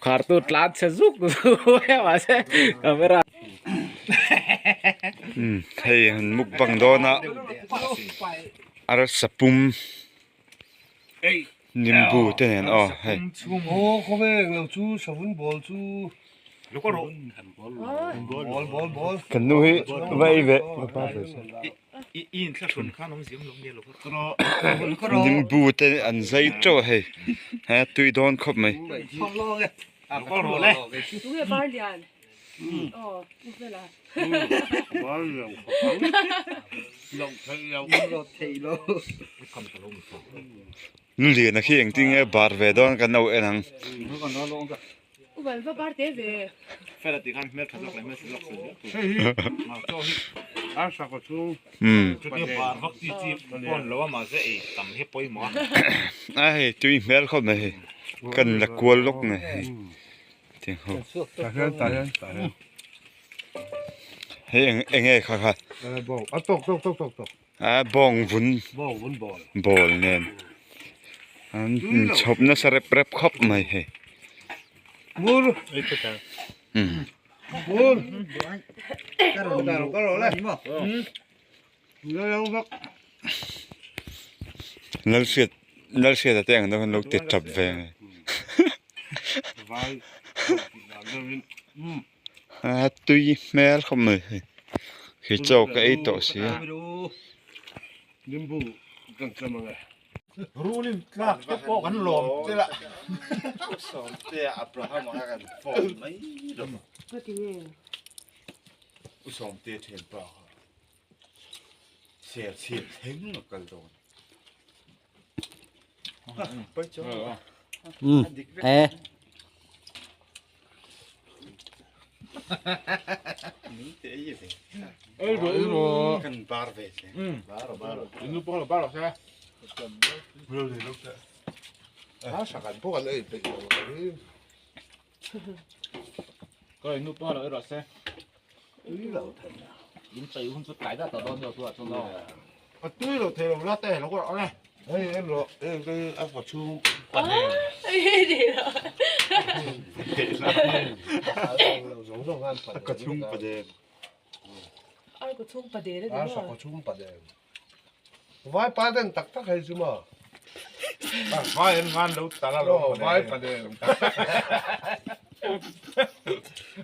kawngkhar tu tlan chhe zuk zuk mai a mahse camera umm hei an mukbang dawn a arsa pum nimbu te nen aw hei. Kan nu hi va ei ve nimbu te an zai teuh a hei he tui dawn khawp mai. Luliana khi engtin nge bar ve dawn kan lo en ang. A hei tui hmel khawp mai hei kan la kual lawk mai hei. Hei eng eng nge kha kha a bawng vun bawl nen an inchhawp nasa rep rep khawp mai hei Lalhriat Lalhriata te ang deuh hian lo ti tap ve nge a tui hmel khawp mai hei khi chaw ka ei tawh si a. Ser chhip thleng a kal dawn. Ừ, ê. Kan bar ve che. Ka chhung pa den. Vai pa den tak tak hei chu maw. Vai an van lo tal a lo vai pa den tak tak.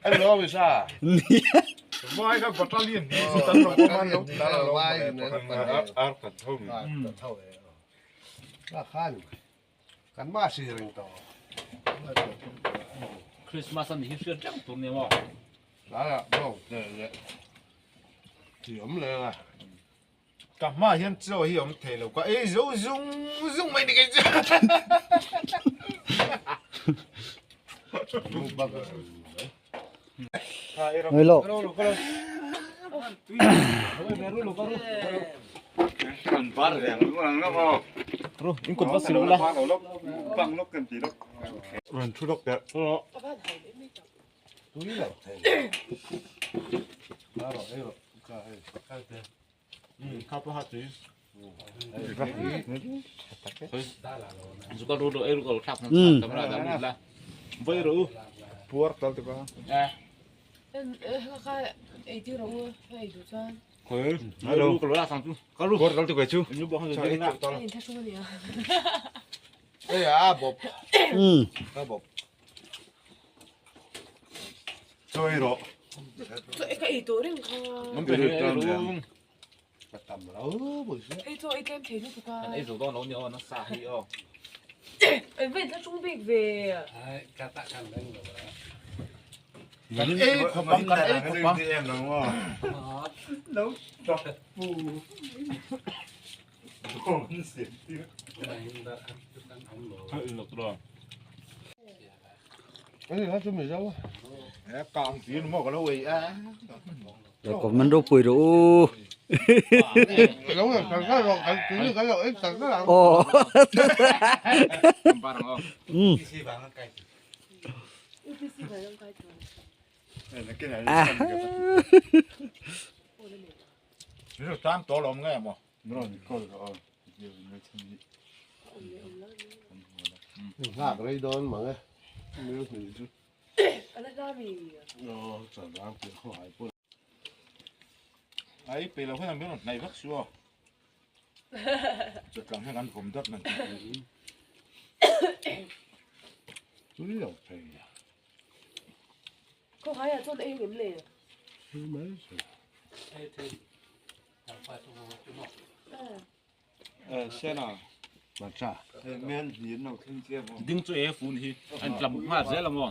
An lo mi sa. Vai ka battalion ni chu tan lo man lo tal a lo vai ar kan tho mi. Tho e. La khan kan ma si ring to. Christmas an hi hriat reng tur nia maw. La la bawng te le. Thiam le a. Ka hmaah hian chaw hi a awm thei lo ka ei zo zung zung mai ni kei chu. Hello. Kan bar ve ang ang lo aw. Ru in kut va sil ula. Bang lawk kan ti lawk. Rawn thu lawk teh. Tui lo thei. Ka rawh ei rawh ka hei ka te. Kha pawh ha tui. Zu ka ru ru ei ru ka thlak camera dah lut la. Vai rawh u. Puar tal te pa. Eh. Ka ei tir rawh u ei duh chuan. Hello. Ka lo la sang chu. Ka ru. Puar tal te kai chu. Inu bawk han ding na. In thlahrung ania. Ei a bawp. A bawp. Chaw ei rawh. Chaw ei ka ei tawh reng kha. An pe ei ru. Ka tam lo bawk si. Ei chaw ei tlem thei lutuk a. Kan ei zo dawn lo ni aw nasa hi aw. An va inthlahrung bik ve. Ai ka tak kan reng lo a. Kan ei khawp ang kan ei khawp ang. Lo tap pu. Rồi còn mình đâu pui ru. Ồ. Ừ. À. Ngak rei dawn mang e. Ai pe lo hian min rawn hnaih vek su aw. Chawtlang hian an vawm deuh nan. Tui lo thei. Khaw haiah chuan ei ngem le? Mai se. Ding chu e fun hi an tlam nghal zel a maw?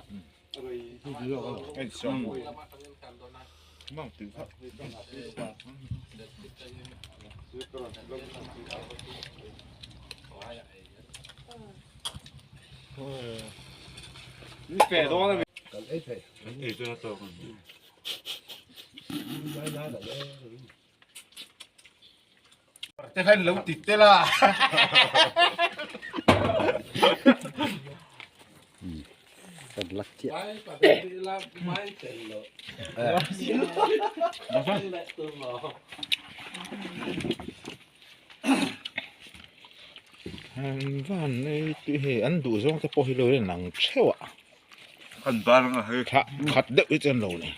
Te khan lo ti tel a. Kan lak chiah. Van nei tih hei an duh zawng te pawh hi lo en ang theuh a. An bar ang a hei. Khat deuh hi chuan lo ni.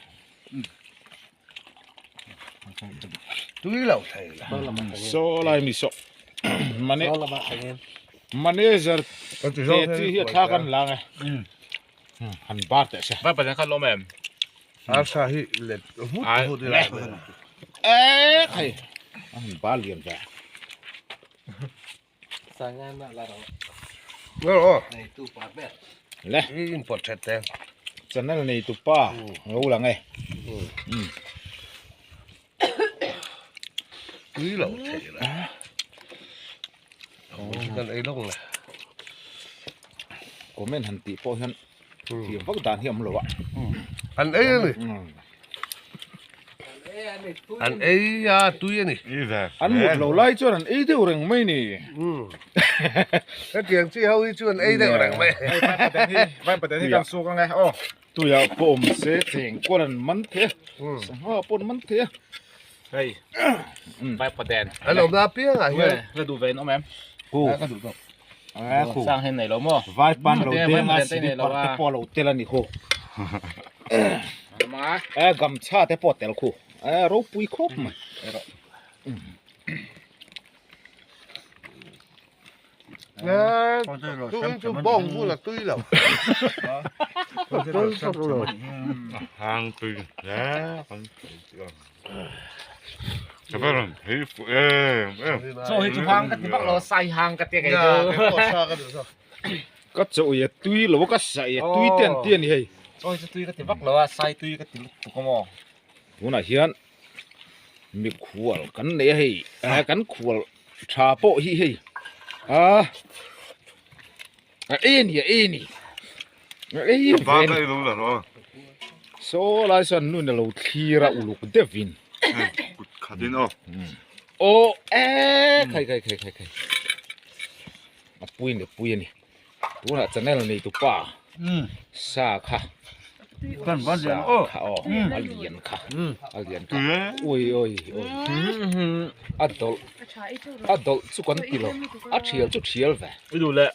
Tui lo thei la. Saw lai mi saw. Mane manager te chi hi a thla kan lang e. Han bar teh se. Vai pathian kha lawm em? Arsa hi let vut vut ila. E khai. Han bar lian ve. Le. In pawt that te. Channel nei tu pa lo lang e. Tui lo thei la. Kan ei lawng la. Comment han tih pawh hian thiam vak dan hi a awm lo a. An ei a ni. An ei a tui a ni. An mut lo lai chuan an ei deuh reng mai ni. Hetiang chi ho hi chu an ei deuh reng mai. Vai paten hi kan suk ang e aw. Tuiah pawh awm se cheng kual an man thei a, sangha pawh an man thei a. Hei vai paten. An awmna apiangah hian. La duh ve an awm em? Ku. Ka duh tawk. Sang hian nei lo maw? Vai pan lo deng a slipper te pawh a lo tel a ni khu. E gamchha te pawh a tel khu. E ropui khawp mai. Tui chu bawng bul a tui lo. Hang tui hle kan Ka va rawn phei fuh em em. Chaw hi chu hang ka ti vak lo, sai hang ka ti kei chu. Ka chaw i a tui lo a, ka sai a tui te an ti a ni hei. Chaw hi chu tui ka ti vak lo a, sai tui ka ti lutuk a maw. Tunah hian mikhual kan nei a hei, kan khual tha pawh hi hei a a ei a ni a ei a ni a ei ve a ni saw lai sawn nun a lo thlir a uluk deuhin kut khatin aw aw e khai khai khai khai khai a pui a ni a pui a ni tunah channel nei tu pa sa kha sa kha aw a lian kha a lian kha ui ui ui a dawlh a dawlh chu kan ti lo a thial chu thial ve I duh leh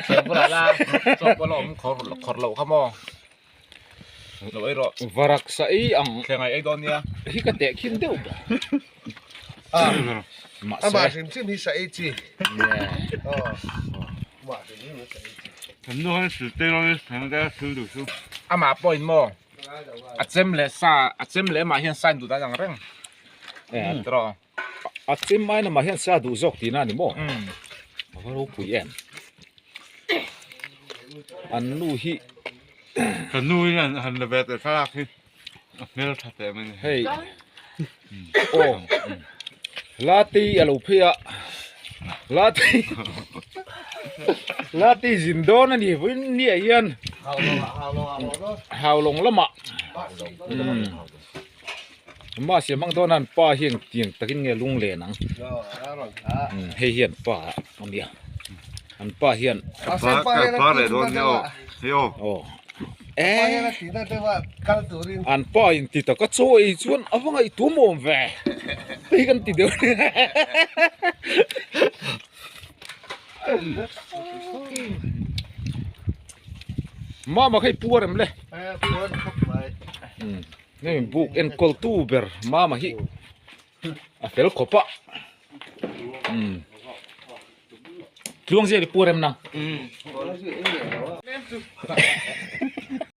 Thiam bulah la chaw pawh la awm khawr khawr loh kha maw lo ei rawh varak sa ei ang thleng ai ei dawn nia hi ka teh khin deuh ber mahse Amah hrim hrim hi sa ei chi amah hrim hrim hi sa ei chi Kan nu hian sil te rawng hi theng te sil duh chu amah pawhin maw a chem leh sa a chem leh amah hian sa in duh dan ang reng e tiraw A chem aiin amah hian sa duh zawk tihna a ni maw? A va ropui em? An nu hi. Ka nu hian han la ve teh thlalak hi a hmel tha teh mai a ni. Hei aw Latei a lo phei a Latei Latei zin dawn a ni vawiin niah hian Haulawng lamah Mahse hmang dawn a an pa hi engtiang takin nge lung len ang hei hi an pa a nia an pa hian aw an pa in ti taka chaw ei chuan a va ngaihtuah mawm ve hei kan ti deuh Mama kha i puar em le? Hei buk enkawl tu ber mama hi a fel khawp a. Tluang zel i puar em nang?